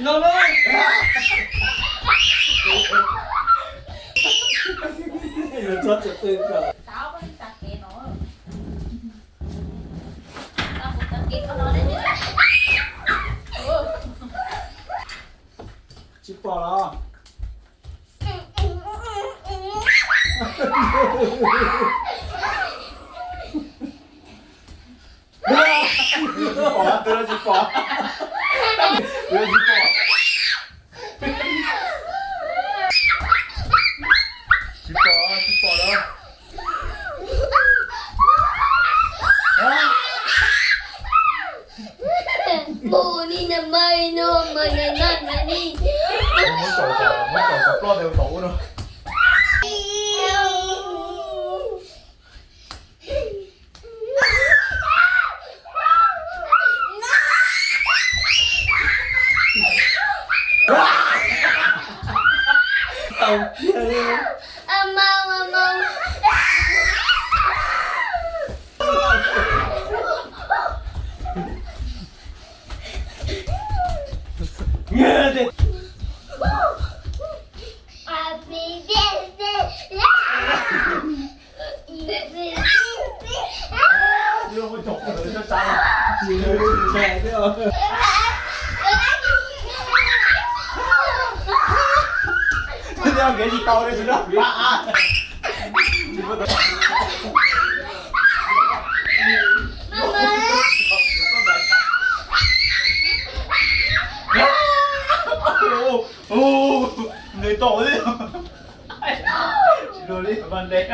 No no. Yuav txhob txawm qw kom. Tsis pom los? Tsis pom, twb tsis pom. Twb tsis pom. Tsis pom, tsis pom los. Mus ni na, mas no mas na na na ni. Muab kaus kom, muab kaus kom ploj tes tom ub no. Tau kiag li. Moo, moo. Nkev tsis tau li, tsis muaj. Nws tau li. Tsis dua li mas ntev.